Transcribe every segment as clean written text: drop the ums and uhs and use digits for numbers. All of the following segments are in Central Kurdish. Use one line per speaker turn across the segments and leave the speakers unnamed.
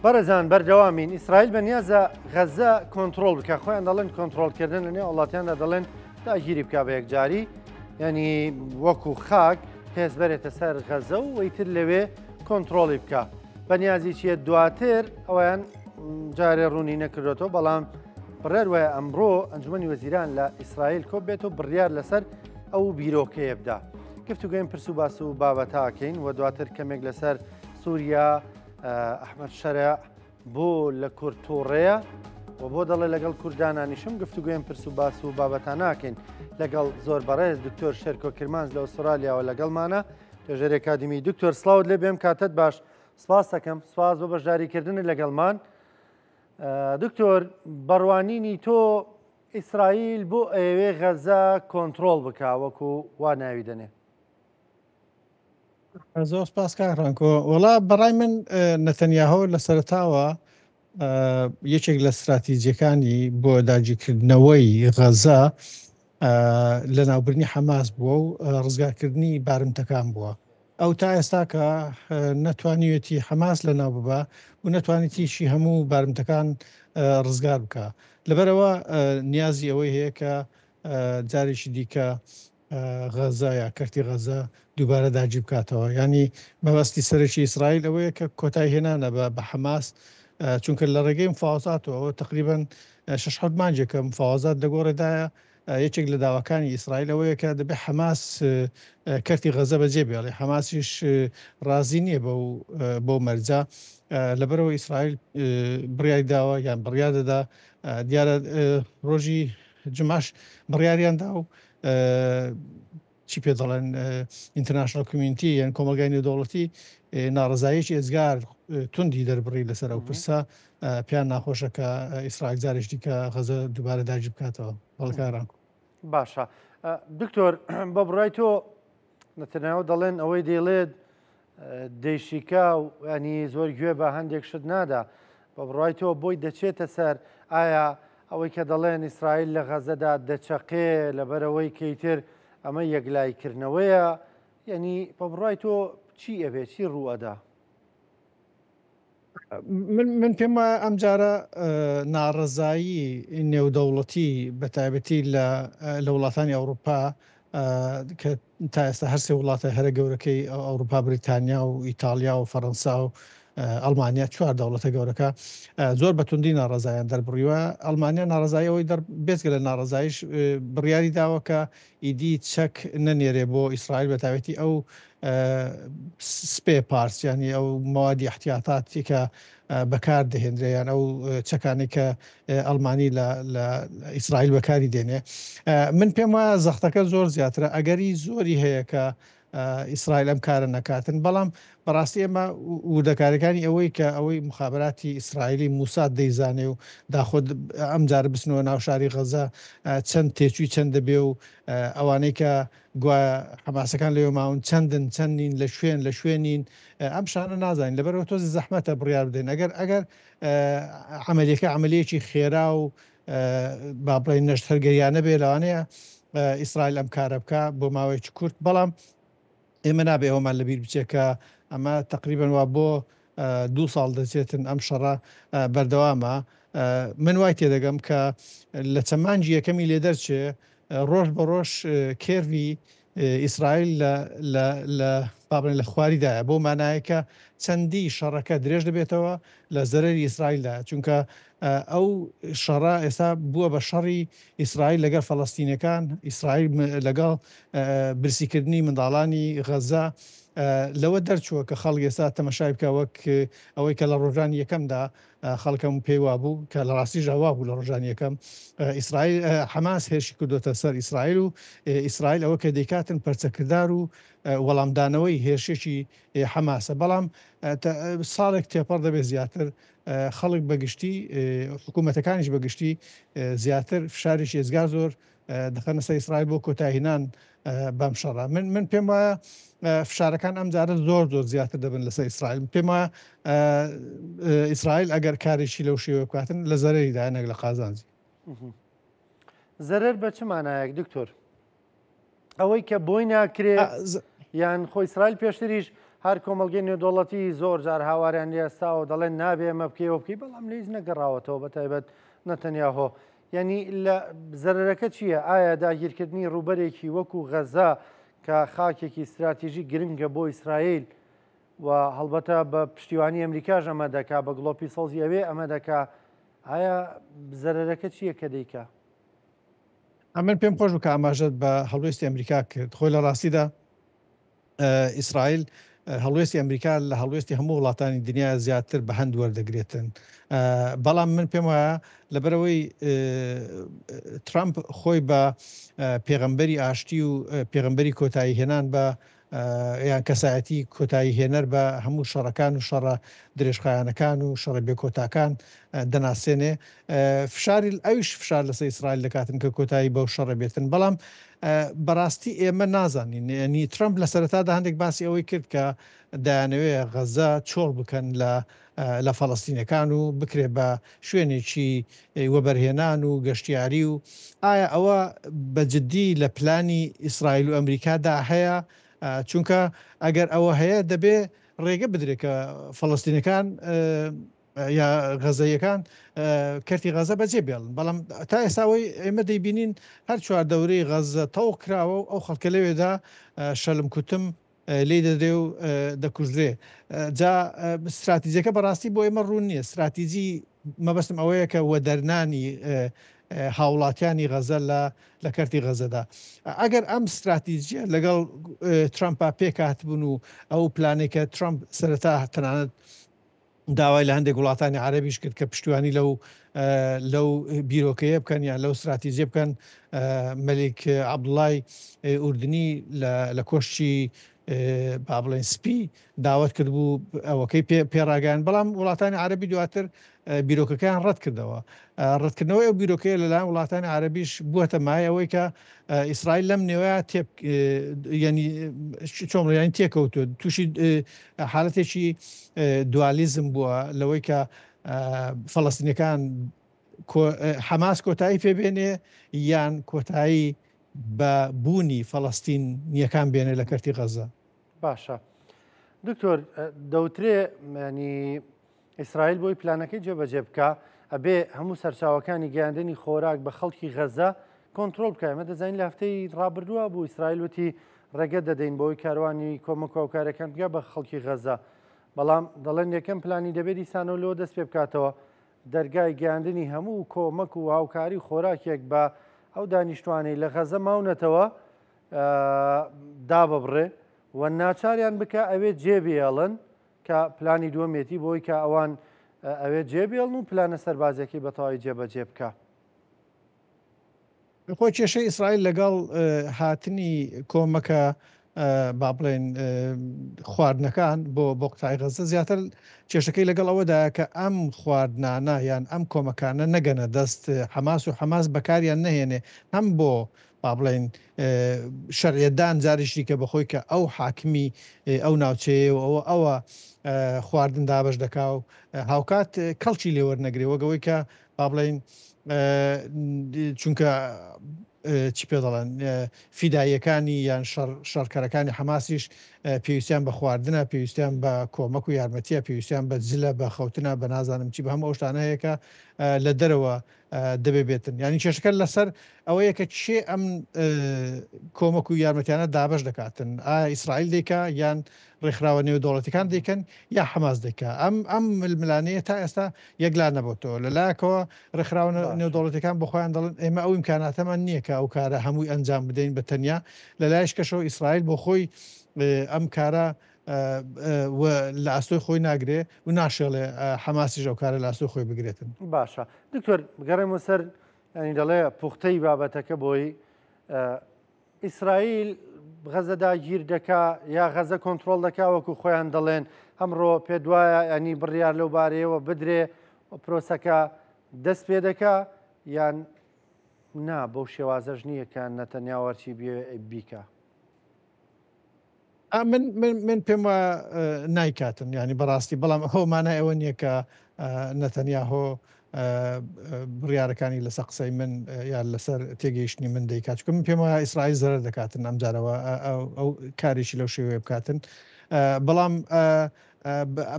بەڕێزان بەردەوامین ئیسرائیل بەنیازە غەزە کۆنترۆڵ بکە خۆیان دەڵێن کۆنترۆڵکردن لە نێو وڵاتیاندا دەڵێن داگیری بکە بە یەکجاری ینی وەکو خاک هێز بەرێتە سەر غەزە و ئیتر لەوێ کۆنترۆڵی بکە بەنیازی چیە دواتر ئەویان جارێ ڕوونی نەکردێتەوە بەڵام بڕێر وایە ئەمڕۆ ئەنجومی وەزیران لە ئیسرائیل کۆ بێت و بڕیار لەسەر ئەو بیرۆکەیە بدا گفتوگەین پرس و باس و بابەتاکەین و دواتر کەمێک لەسەر سووریا ئەحمەد شەرع بۆ لە کورد تووڕەیە و بۆ دەڵێ لەگەڵ کوردانانیشم گفتوگوێن پرس و باس و بابەتان ناکەین لەگەڵ زۆر بەڕێز دکتۆر شێرکۆ کرمانج لە ئوسترالیاوە لەگەڵمانە توێژەری ئەکادیمی دکتۆر سڵاوت لێ بێم کاتت باش سپاس دەکەم سپاس بۆ بەشداریکردن لەگەڵمان دکتۆر بەڕوانینی تۆ ئیسرائیل بۆ ئەوێ غەزە کۆنتترۆل بکە وەکو وا ناوی دەنێ
زۆر سپاس کاک ڕانکۆ وەڵا بەڕای من نەتەنیاهۆ لە سەرەتاوە یەکێک لە استراتیجیەکانی بۆ داگیرکردنەوەی غەزە لە ناوبرنی حەماس بووە و ڕزگارکردنی بارمتەکان بووە ئەو تا ئێستا کە نەتوانیوێتی حەماس لە ناو ببا و نەتوانێتیشی هەموو بارمتەکان ڕزگار بکە لەبەرەوە نیازی ئەوەی هەیە کە جارێکی دیکە غەزە یا کەرتی غەزە دووبارە داگیر بکاتەوە. یانی مەبەستی سەرەکی ئیسرائیل ئەوەیە کە کۆتایی هێنانە بە بە حەماس چونکە لە ڕێگەی مفاوەزاتەوە ئەوە تقریبا شەش حەوت مانگێکە مفاوەزات لە گۆڕێدایە یەکێک لە داواکانی ئیسرائیل ئەوەیە کە دەبێت حەماس کەرتی غەزە بەجێ بێڵێ حەماسیش ڕازی نییە بەو بەو مەرجە لەبەرەوە ئیسرائیل بڕیاری داوە یان بڕیار دەدا دیارە ڕۆژی جومعەش بڕیاریان دا و چی پێ دەڵێن ئینتەرناشناڵ کمیونتی یان کۆمەلگای نێودەوڵەتی ناڕزایەکی ئێزگار توندی دەربڕی لەسەر ئەو پرسە پێیان ناخۆشە کە ئیسرائیل جارێکی دیکە غەزە دووبارە داگیر بکاتەوە بەڵکاران
باشە دکتۆر بە بڕای تۆ نەتەنیاهۆ دەڵێن ئەوەی دەیڵێت دەیشیکا و ینی زۆر گوێ بە هەندێک شت نادا بە بڕای تۆ بۆی دەچێتە سەر ئایا ئەوەی کە دەڵێن ئیسرائیل لە غەزەدا دەچەقێ لەبەرەوەی کەیتر ئەمە یەکلایکردنەوەیە یعنی بە بڕای تۆ چی ئەبێ چی ڕوو ئەدا؟
من من پێم وایە ئەمجارە ناڕەزایی نێودەوڵەتی بە تایبەتی لە لە وڵاتانی ئەوروپا کە تا ئێستا هەرسێ وڵاتە هەرە گەورەکەی ئەوروپا بریتانیا و ئیتاڵیا و فەرەنسا و ئەڵمانیا چوار دەوڵەتە گەورەکە زۆر بە توندی ناڕەزایان دەربڕیوە ئەڵمانیا ناڕەزایی ئەوەی دەر بێجگە لە ناڕەزایش بڕیاری داوە کە ئیدی چەک نەنێرێ بۆ ئیسرائیل بە تایبەتی ئەو سپێ پارس یانی ئەو مەوادی احتیاطاتی کە بەکار دەهێنرێ یان ئەو چەکانەی کە ئەڵمانی لە لە ئیسرائیل بەکاری دێنێ من پێم وایە زەختەکە زۆر زیاترە ئەگەری زۆری هەیە کە ئیسرائیل ئەم کارە نەکاتن بەڵام بەڕاستی ئێمە وردەکاریەکانی ئەوەی کە ئەوەی مخابراتی ئیسرائیلی موساد دەیزانێ و داخۆ ئەم جارە بچنەوە ناو شاری غەزە چەند تێچووی چەند دەبێ و ئەوانەی کە گوایە حەماسەکان لەوێ ماون چەندن چەند نین لە کوێن لە کوێ نین ئەم شانە نازانین لەبەرەوە تۆزی زەحمەتە بڕیار بدەین ئەگەر ئەگەر عملیەکە عملیەکی خێرا و با بڵێین نەشتەرگەریانە بێ لەوانەیە ئیسرائیل ئەم کارە بکە بۆ ماوەیەکی کورت بەڵام ئێمە نابێ ئەومان لەبیر بچێت کە ئەمە تقریبان وا بۆ دوو ساڵ دەچێتن ئەم شەڕە بەردەوامە من وای تێدەگەم کە لە چەند مانگی یەکەمی لێ دەرچێ ڕۆژ بە ڕۆژ کێرڤی ئیسرائیل لە لە لە با بڵێین لە خواریدایە بەو مانایە کە چەندی شەڕەکە درێژ دەبێتەوە لە زەرەری ئیسرائیلدایە چونکە ئەو شەڕە ئێستا بووە بە شەڕی ئیسرائیل لەگەڵ فەلەستینەکان ئیسرائیل لەگەڵ برسیکردنی منداڵانی غەزە لەوە دەرچووە کە خەڵک ئێستا تەمەشای بکە وەک ئەوەی کە لە ڕۆژانی یەکەمدا خەڵک هەموو پێی وابوو کە لە ڕاستیشدا وابوو لە ڕۆژانی یەکەم ئیسرائیل حەماس هێرشی کردوتە سەر ئیسرائیل و ئیسرائیل ئەوە کە دەیکاتن پەرچەکردار و وەڵامدانەوەی هێرشێکی حەماسە بەڵام ساڵێک تێپەڕ دەبێت زیاتر خەڵک بەگشتی حکوومەتەکانیش بەگشتی زیاتر فشارێکی ئێجگار زۆر دەخەنە سەر ئیسرائیل بۆ کۆتایهێنان بەم شەڕە من من پێم وایە فشارەکان ئەم جارە زۆر زۆر زیاتر دەبن لەسەر ئیسرائیل پێم وایە ئیسرائیل ئەگەر کارێکی لەو شێوە بکاتن لە زەرەریدا نەک لە قازانجی.
زەرەر بە چ مانایەک دکتۆر؟ ئەوەی کە بۆی ناکرێ یان خۆ ئیسرائیل پێشتریش هەر کۆمەڵگەی نێودەوڵەتی زۆر جار هاواریان لێ ئەستاوە دەڵێن نابێ ئەمە بکەی ئەوە بکەی بەڵام لە هیچ نەگەڕاوەتەوە بە تایبەت نەتەنیاهۆ یعنی لە زەرەرەکە چییە؟ ئایا داگیرکردنی ڕووبەرێکی وەکو غەزە کە خاکێکی ستراتیژی گرنگە بۆ ئیسرائیل و هەڵبەتە بە پشتیوانی ئەمریکاش ئەمە دەکا بە گڵۆپی سەوزی ئەوێ ئەمە دەکا ئایا زەرەرەکە چییە کە دەیکا؟
ئەمن پێم خۆش بوو کە ئاماژەت بە هەڵوێستی ئەمریکا کرد خۆی لە ڕاستیدا ئیسرائیل هەڵوێستی ئەمریکا لە هەڵوێستی هەموو وڵاتانی دنیا زیاتر بە هەند وەردەگرێتن بەڵام من پێم وایە لەبەرەوەی ترامپ خۆی بە پێغەمبەری ئاشتی و پێغەمبەری کۆتایی هێنان بە یان کەسایەتی کۆتایی هێنەر بە هەموو شەڕەکان و شەڕە درێژخایەنەکان و شەڕە بێکۆتاکان دەناسێنێ فشاری ئەویش فشار لەسەر ئیسرائیل دەکاتن کە کۆتایی بەو شەڕە بێتن بەڵام بەڕاستی ئێمە نازانین ینی ترەمپ لە سەرەتادا هەندێک باسی ئەوەی کرد کە دەیانەوێ غەزە چۆڵ بکەن لە لە فەڵەستینەکان و بکرێ بە شوێنێکی وەبەرهێنان و گەشتیاری و ئایا ئەوە بە جدی لە پلانی ئیسرائیل و ئەمریکادا هەیە چونکە ئەگەر ئەوە هەیە دەبێ ڕێگە بدرێت کە فەڵەستینەکان یا غەزەیەکان کەرتی غەزە بەجێ بێڵن بەڵام تا ئێستاوەی ئێمە دەیبینین هەر چوار دەورەی غەزە تەوق کراوە و ئەو خەڵکە لەوێدا شەلم کوتم لی دەدرێ و دەکوژرێ جا استراتیجەکە بەڕاستی بۆ ئێمە ڕوون نییە استراتیجی مەبەستم ئەوەیە کە وەدەرنانی هاوڵاتیانی غەزە لە لە کەرتی غەزەدا ئەگەر ئەم استراتیجیە لەگەڵ ترامپا پێکهاتبوون و ئەو پلانێک کە ترامپ سەرەتا تەنانەت داوای لە هەندێک وڵاتانی عەرەبیش کرد کە پشتیوانی لەو لەو بیرۆکەیە بکەن یان لەو استراتیژیە بکەن مەلیک عەبدوڵای ئوردنی لە کۆشکی با بڵێن سپی داوت کردبوو ئەوەکەی پێ پێڕاگەیان بەڵام وڵاتانی عەرەبی دواتر بیرۆکەکەیان ڕەت کردەوە ڕەتکردنەوەی ئەو بیرۆکەیە لەلایەن وڵاتانی عەرەبیش بووەتە مایە ئەوەی کە ئیسرائیل لەم نێوەیە تێپ ینی چۆن ینی تێکەوتووە تووشی حالەتێکی دوالیزم بووە لەوەی کە فەڵەستینەکان حەماس کۆتایی پێبێنێ یان کۆتایی بە بوونی فەڵەستینیەکان بێنێ لە کەرتی غەزە.
باشە دکتۆر دەوترێ ینی ئیسرائیل بۆی پلانەکەی جێبەجێ بکا، ئەبێ هەموو سەرچاوەکانی گەیاندنی خۆراک بە خەڵکی غەزە کۆنترۆڵ بکا. ئێمە دەزانین لە هەفتەی ڕابردووە بوو ئیسرائیل وتی ڕێگە دەدەین بەوەی کاروانی کۆمەک و هاوکاریەکان بگا بە خەڵکی غەزە، بەڵام دەڵێن یەکەم پلانی دەبێ دیسانەوە لەوە دەست پێ بکاتەوە دەرگای گەیاندنی هەموو کۆمەک و هاوکاری و خۆراکێک بە ئەو دانیشتوانەی لە غەزە ماونەتەوە داببڕێ و ناچاریان بکە ئەوێ جێ بێڵن کە پلانی دووەمێتی بۆی کە ئەوان ئەوێ جێ بێڵن و پلانە سەربازیەکەی بە تەواوی جێبەجێ بکا.
خۆ کێشەی ئیسرائیل لەگەڵ هاتنی کۆمەکە با بڵێن خواردنەکان بۆ بۆ قوتای غەزە زیاتر کێشەکەی لەگەڵ ئەوەدایە کە ئەم خواردنانە یان ئەم کۆمەکانە نەگەنە دەست حەماس و حەماس بەکاریان نەهێنێ هەم بۆ با بڵێین شەرعیەتدان جارێکی دیکە بەخۆی کە ئەو حاکمی ئەو ناوچەیە و ئەوە ئەوە خواردن دابەش دەکا و هاوکات کەڵکی لێ وەرنەگرێ وەک ئەوەی کە با بڵێین چونکە چی پێ دەڵێن فیداییەکانی یان شەڕکەرەکانی حەماسیش پێویستیان بە خواردنە پێویستیان بە کۆمەک و یارمەتیە پێویستیان بە جلە بە خەوتنە بە نازانم چی بە هەموو ئەو شتانە هەیە کە لە دەرەوە دەبێ بێتن یانی کێشەکە لەسەر ئەوەیە کە کێ ئەم کۆمەک و یارمەتیانە دابەش دەکاتن ئایا ئیسرائیل دەیکا یان ڕێکخراوە نێودەوڵەتەکان دەیکەن یا حەماس دەیکا ئەم ئەم ململانەیە تا ئێستا یەکلا نەبێتەوە لە لایەکەوە ڕێکخراوە نێودەوڵەتەکان بۆ خۆیان دەڵێن ئێمە ئەو ئیمکاناتەمان نییە کە ئەو کارە هەمووی ئەنجام بدەین بە تەنیا لە لایش کەشەوە ئیسرائیل بۆ خۆی ئەم کارە و لە ئەستۆی خۆی ناگرێ و ناشێڵێ حەماسیش ئەو کارە لە ئەستۆی خۆی بگرێتن.
باشە دکتۆر بگەڕێمەوە سەر ینی دەڵێ پوختەی بابەتەکە بۆی ئیسرائیل غەزە داگیر دەکا یا غەزە کۆنتترۆل دەکا وەکو خۆیان دەڵێن ئەمڕۆ پێ دوایە ینی بڕیار لەو بارەیەوە بدرێ و پرۆسەکە دەست پێ دەکا یان نا بەو شێوازەش نییە کە نەتەنیاوەرچی بیکە.
من من من پێم وایە نایکاتن یعنی بەڕاستی بەڵام ئەو مانای ئەوە نییە کە نەتەنیاهۆ بڕیارەکانی لەسەر قسەی من یان لەسەر تێگەیشتنی من دەیکات چونکە من پێم وایە ئیسرائیل زەرەر دەکاتن ئەم جارەوە ئەو کارێکی لەو شێوەیە بکاتن. بەڵام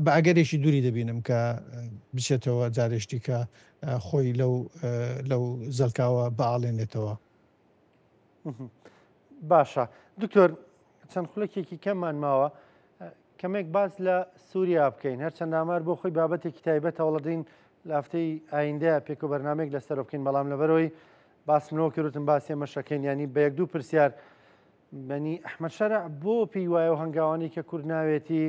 بە ئەگەرێکی دووری دەبینم کە بچێتەوە جارێشتی کە خۆی لەو لەو زەلکاوە بئاڵێنێتەوە.
باشە دکتۆر چەند خولەکێکی کەممان ماوە کەمێک باس لە سووریا بکەین هەرچەند ئامار بۆ خۆی بابەتێکی تایبەت هەوڵەدەین لە هەفتەی ئایندە پێکۆ بەرنمێک لەسەر بکەین بەڵام لەبەرەوەی باسمنەوە کردوتم باسی ئەمەشەکەین ینی بە یەک دوو پرسیار بەنی ئەحمەد شەرع بۆ پێی وایە و هەنگاوانی کە کورد ناوێتی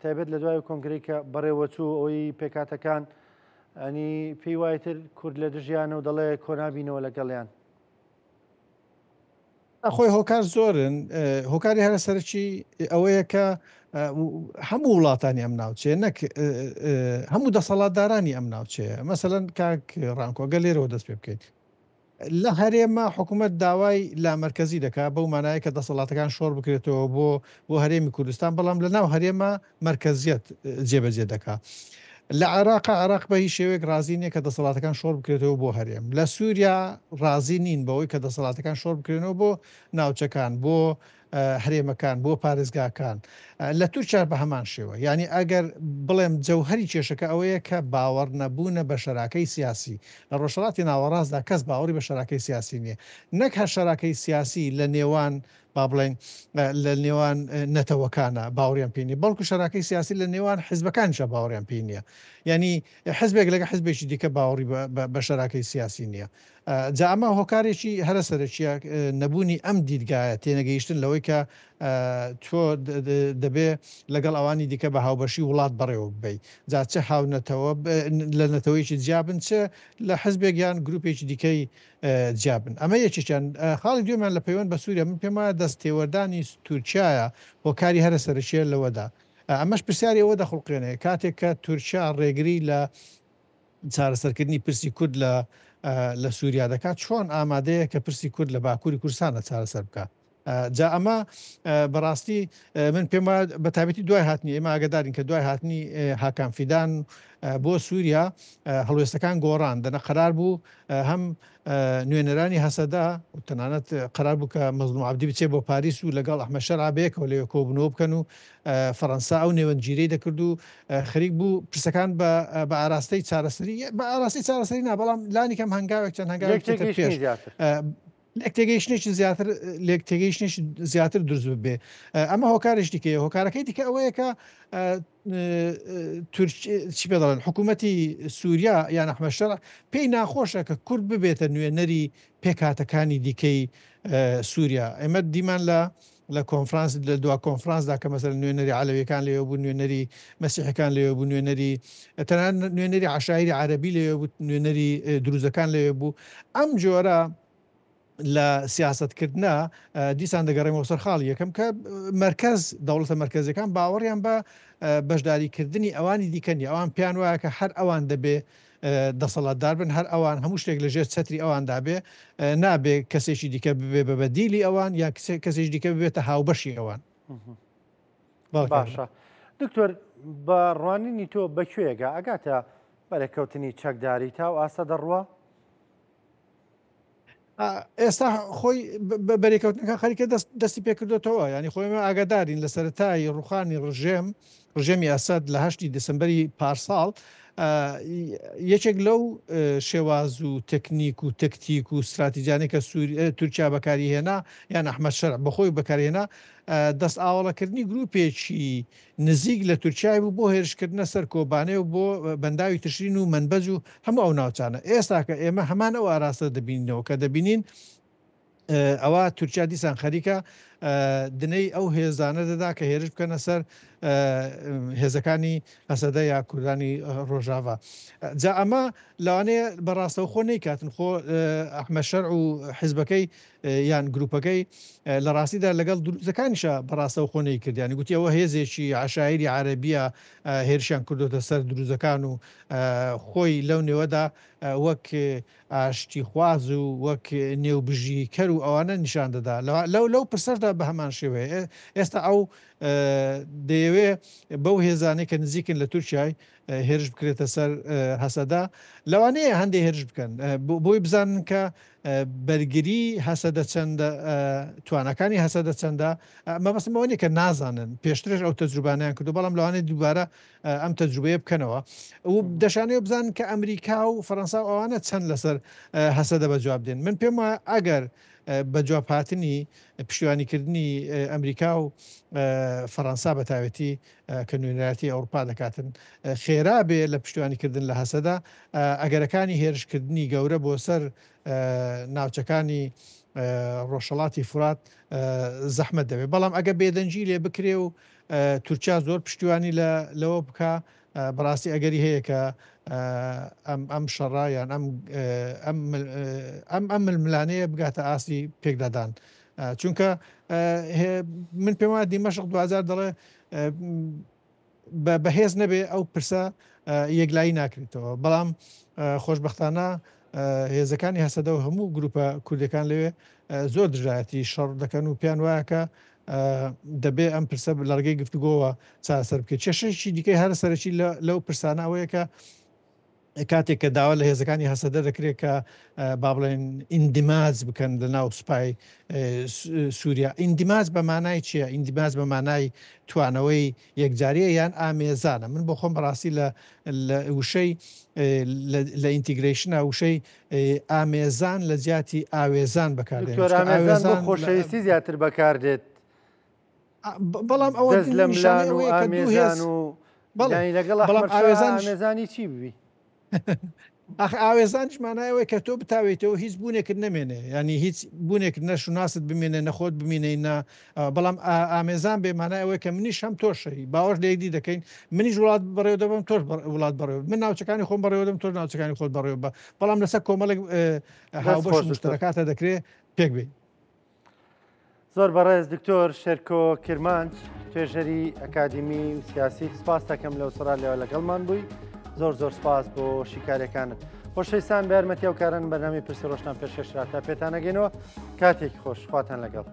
تایبەت لە دوای کۆنگرەی کە بەڕێوەچوو ئەوەی پێکاتەکان ئەنی پێی وایتر کورد لە دژیانە و دەڵێ کۆنابینەوە لەگەڵیان.
خۆی هۆکار زۆرن هۆکاری هەرە سەرەکی ئەوەیە کە هەموو وڵاتانی ئەم ناوچەیە نەک هەموو دەسەڵاتدارانی ئەم ناوچەیە مەسەلەن کاک ڕانکۆ گەل لێرەوە دەست پێ بکەین لە هەرێمە حکوومەت داوای لامەرکەزی دەکات بەو مانایە کە دەسەڵاتەکان شۆڕ بکرێتەوە بۆ بۆ هەرێمی کوردستان بەڵام لە ناو هەرێمە مەرکەزیەت جێبەجێ دەکا. لە عێراقا عێراق بە هیچ شێوەیەک ڕازی نییە کە دەسەڵاتەکان شۆڕ بکرێتەوە بۆ هەرێم. لە سووریا ڕازی نین بەوەی کە دەسەڵاتەکان شۆڕ بکرێنەوە بۆ ناوچەکان، بۆ هەرێمەکان، بۆ پارێزگاکان. لە تورکیا بە هەمان شێوە. یانی ئەگەر بڵێم جەوهەری کێشەکە ئەوەیە کە باوەڕنەبوونە بە شەراکەی سیاسی. لە ڕۆژهەڵاتی ناوەڕاستدا کەس باوەڕی بە شەراکەی سیاسی نییە. نەک هەر شەراکەی سیاسی لە نێوان با بڵێین لە نێوان نەتەوەکانە باوەڕیان پێی نیە بەڵکو شەراکەی سیاسی لە نێوان حزبەکانیشا باوەڕیان پێی نییە یعنی حزبێک لەگە حزبێکی دیکە باوەڕی بە شەراکەی سیاسی نییە جا ئەمە هۆکارێکی هەرە سەرەکیە نەبوونی ئەم دیدگایە تێنەگەیشتن لەوەی کە تۆ دەبێ لەگەڵ ئەوانی دیکە بە هاوبەشی وڵات بەڕێوە ببەی جا چ هاونەتەوە لە نەتەوەیەکی جیابن چ لە حزبێک یان گروپێکی دیکەی جیا بن. ئەمە یەکێکیان. خاڵی دووەمیان لە پەیوەند بە سووریا، من پێم وایە دەست تێوەردانی تورکیایە هۆکاری هەرە سەرەکییە لەوەدا. ئەمەش پرسیاری ئەوە دەخوڵقێنێ کاتێک کە تورکیا ڕێگری لە چارەسەرکردنی پرسی کورد لە لە سووریا دەکات، چۆن ئامادەیە کە پرسی کورد لە باکووری کوردستانە چارەسەر بکات؟ جا ئەمە بەڕاستی من پێم وایە بە تایبەتی دوای هاتنی ئێمە ئاگدارین کە دوای هاتنی هاکان فیدان بۆ سووریا هەڵوێستەکان گۆڕان دەنە قەرار بوو هەم نوێنەرانی هەسەدا تەنانەت قەرار بوو کە مەزلوم عەبدی بچێ بۆ پاریس و لەگەڵ ئەحمەد شەرع بەیەکەوە لەوێ کۆبوونەوە بکەن و فەرەنسا ئەو نێوەندگیرەی دەکرد و خەریک بوو پرسەکان بە ئاراستەی چارەسەری بە ئاراستەی چارەسەری نا بەڵام لانی کەم هەنگاوێک چەند هەنگاوێک پێش لێکتێگەیشتنێکی زیاتر لێکتێگەیشتنێکی زیاتر دروست ببێ ئەمە هۆکارێکی دیکەیە هۆکارەکەی دیکە ئەوەیە کە چی پێ دەڵێن حکوومەتی سووریا یان ئەحمەد شەرع پێی ناخۆشە کە کورد ببێتە نوێنەری پێکهاتەکانی دیکەی سووریا ئێمە دیمان لە لە کۆنفرانس لە دوا کۆنفرانسدا کە مەسەلەن نوێنەری عەلەویەکان لەوێ بوو نوێنەری مەسیحەکان لەوێ بوو نوێنەری تەنانەت نوێنەری عەشایری عەرەبی لەوێ بوو نوێنەری دروزەکان لەوێ بوو ئەم جۆرە لە سیاستکردە دیسان دەگەڕێمەوە سەر خاڵی یەکەم کە مرکز دەوڵەتە مرکزەکان باوەڕیان بە بەشداریکردنی ئەوانی دیکە نیە ئەوان پێیان وایە کە هەر ئەوان دەبێ دەسەڵاتدار بن هەر ئەوان هەموو شتێک لە ژێر چەتری ئەواندا بێ نابێ کەسێکی دیکە ببێ بە بەدیلی ئەوان یا کەسێکی دیکە ببێتە هاوبەشی ئەوان.
باشە دکتۆر بە ڕوانینی تۆ بەکوێگە ئەگاتە بەرەکەوتنی چەکداری تا و ئاستە دەڕوا؟
ئێستا خۆی بەرێکەوتنەکە خەریکە دەستی پێکردوێتەوە ینی خۆی ئێمە ئاگادارین لە سەرەتای ڕوخانی ڕژێم ڕژێمی ئەسەد لە هەشتی دەسمبەری پارساڵ یەکێک لەو شێواز و تەکنیک و تەکتیک و استراتیجانێک کە تورکیا بەکاری هێنا یان ئەحمەد شەرع بەخۆی بەکارهێنا دەست ئاوەڵەکردنی گروپێکی نزیک لە تورکیای بوو بۆ هێرشکردنە سەر کۆبانێ و بۆ بەنداوی تشرین و مەنبەج و هەموو ئەو ناوچانە. ئێستاکە ئێمە هەمان ئەو ئاراستە دەبینینەوە کە دەبینین ئەوا تورکیا دیسان خەریکە دنەی ئەو هێزانە دەدا کە هێرش بکەنە سەر هێزەکانی هەسەدە یا کوردانی ڕۆژاڤا. جا ئەمە لەوانەیە بە ڕاستەوخۆ نەیکاتن خۆ ئەحمەد شەرع و حیزبەکەی یان گروپەکەی لە ڕاستیدا لەگەڵ دروزەکانیشا بە ڕاستەوخۆ نەیکرد یانی گوتی ئەوە هێزێکی عەشایری عەرەبیە هێرشیان کردۆتە سەر دروزەکان و خۆی لەو نێوەدا وەک ئاشتیخواز و وەک نێوبژیکەر و ئەوانە نیشان دەدا لەو لەو پرسەشدا بە هەمان شێوەیە ئێستا ئەو دەیەوێ بەو هێزانەی کە نزیکن لە تورکیای هێرش بکرێتە سەر هەسەدە لەوانەیە هەندێک هێرش بکەن بۆی بزانن کە بەرگری هەسەدە چەندە توانەکانی هەسەدە چەندە مەبەستم ئەوە نیە کە نازانن پێشترش ئەو تەجروبانیان کردو بەڵام لەوانەیە دووبارە ئەم تەجروبەیە بکەنەوە و دەشانەوە بزانن کە ئەمریکا و فەرەنسا و ئەوانە چەند لەسەر هەسەدە بە جواب دێن من پێم وایە ئەگەر بە جواب هاتنی پشتیوانیکردنی ئەمریکا و فەرەنسا بە تایبەتی کە نوێنەرایەتی ئەوروپا دەکاتن خێرا بێ لە پشتیوانیکردن لە هەسەدە ئەگەرەکانی هێرشکردنی گەورە بۆ سەر ناوچەکانی ڕۆژهەڵاتی فورات زەحمەت دەبێت بەڵام ئەگە بێدەنگی لێ بکرێ و تورکیا زۆر پشتیوانی لە لەوە بکە بەڕاستی ئەگەری هەیە کە ئەم ئەم شەڕە یان ئەم ئەم ئەم ئەم ململانەیە بگاتە ئاستی پێکدادان چونکە من پێم وایە دیمەشق دوجار دەڵێ بەهێز نەبێ ئەو پرسە یەکلایی ناکرێتەوە بەڵام خۆشببختانە هێزەکانی هەسەدە و هەموو گروپە کوردەکان لەوێ زۆر دژایەتی شەڕ دەکەن و پێیان وایە کە دەبێ ئەم پرسە لە ڕێگەی گفتوگۆوە چارەسەر بکرێت کێشەیەکی دیکەی هەرە سەرەکی لەو پرسانە ئەوەیە کە کاتێک کە داوا لە هێزەکانی هەسەدە دەکرێت کە با بڵێن ئیندیماج بکەن لە ناو سوپای سووریا ئیندیماج بە مانای چییە ئیندیماج بە مانای توانەوەی یەکجاریە یان ئامێزانە من بۆ خۆم بەڕاستی لە وشەی لە ئینتیگرەیشنە وشەی ئامێزان لە جیاتی ئاوێزان بەکاردێن
ئامێزان بۆ خۆشەویستی زیاتر بەکاردێت
بەڵام ئەوە
دەست لە ملان و ئامێزان و بەڵام لەگەڵ بەڵام ئاوێزان ئامێزانی چی بووی؟
ئاخ ئاوێزانیش مانای ئەوەیە کە تۆ بتاوێتەوە هیچ بوونێکت نەمێنێ ینی هیچ بوونێک نە شوناست بمێنێ نەخۆت بمینەی نا بەڵام ئامێزان بێ مانای ئەوەیە کە منیش هەم تۆشەی باوەش لە یەکدی دەکەین منیش وڵات بەڕێوە دەبم تۆش وڵات بەڕێوە من ناوچەکانی خۆم بەڕێوە دەم تۆش ناوچەکانی خۆت بەڕێوە بە بەڵام لەسەر کۆمەڵێک هاوبەش مشتەرەکاتە دەکرێت پێک بێ
زۆر بەڕێز دکتۆر شێرکۆ کرمانج توێژەری ئەکادیمی و سیاسی سپاس دەکەم لە ئوسترالیا لەگەڵمان بووی زۆر زۆر سپاس بۆ شیکارەکانت خۆشەویستان بە یارمەتی ئەو کارن بەرنامەی پرسی ڕۆژتان پێشکەشرا تا پێتانەگەینەوە کاتێکی خۆش خواتان لەگەڵ.